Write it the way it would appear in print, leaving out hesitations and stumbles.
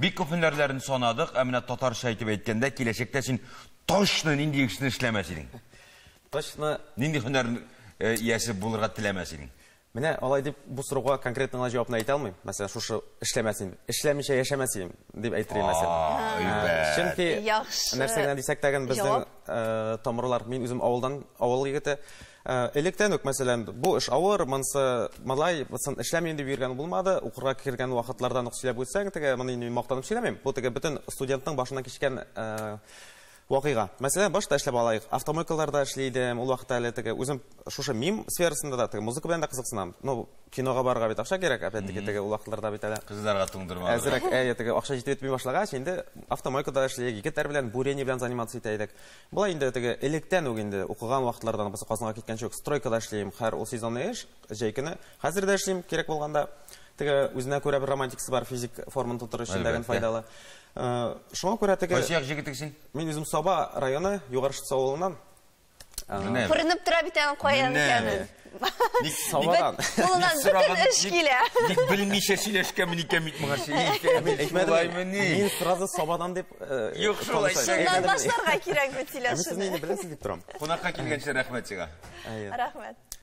Бик күп һөнәрләрен санадык, ә менә татарча әйтеп әйткәндә, киләчәктә син точно нинди эшне эшләмәс идең? Точно. Нинди һөнәр иясе булырга теләмәс идең? Менә алай дип бу сорауга конкретно гына җавапны әйтә алмыйм. Мәсәлән, шушы эшләмәс идем, эшләмичә яшәмәс идем дип әйтер идем, мәсәлән. Чөнки нәрсә генә дисәк тә, безнең тамырлар, мин үзем авылдан, авыл егете. Электән үк, мәсәлән, бу эш авыр, монысы малай, бусын эшләмим дип йөргән булмады. Укырга кергән вакытлардан ук сөйләп үтсәң, теге моны инде мин мактанып сөйләмим. Бу теге бөтен студентның башыннан кичкән вакыйга. Мәсәлән, башта эшләп алайык. Автомойкаларда эшли идем. Ул вакытта әле теге үзем шушы мим сферасында да теге музыка белән дә кызыксынам. Ну, кинога барырга бит акча кирәк, опять-таки теге ул вакытларда бит әле. Кызларга туңдырма. Әзрәк, әйе, теге акча җитеп бетми башлагач, инде автомойкада эшлик, егетләр белән бурение белән заниматься итә идек. Болай инде теге электән үк инде укыган вакытлардан без Казанга киткәнче үк стройкада эшлим, һәр ул сезонный эш, җәй көне. Хәзер дә эшлим, кирәк булганда. Теге үзенә күрә бер романтикасы бар, физик форманы тутыру өчен дә файдалы. Шуңа күрә теге Кайсы як җегетең син? Мин үзем Саба районы, Югары Шытсы авылыннан. Күренеп тора бит аның каян икәнен. Сабадан. Кулыннан бөтен эш килә. Ник белмичә сөйләшкәнмен икән бит моңарчы. Мин сразу Сабадан дип. Юк, шулай. Шуннан башларга кирәк бит сөйләшүне. Сез мине беләсез дип торам. Кунакка килгәнче рәхмәт сиңа. Рәхмәт.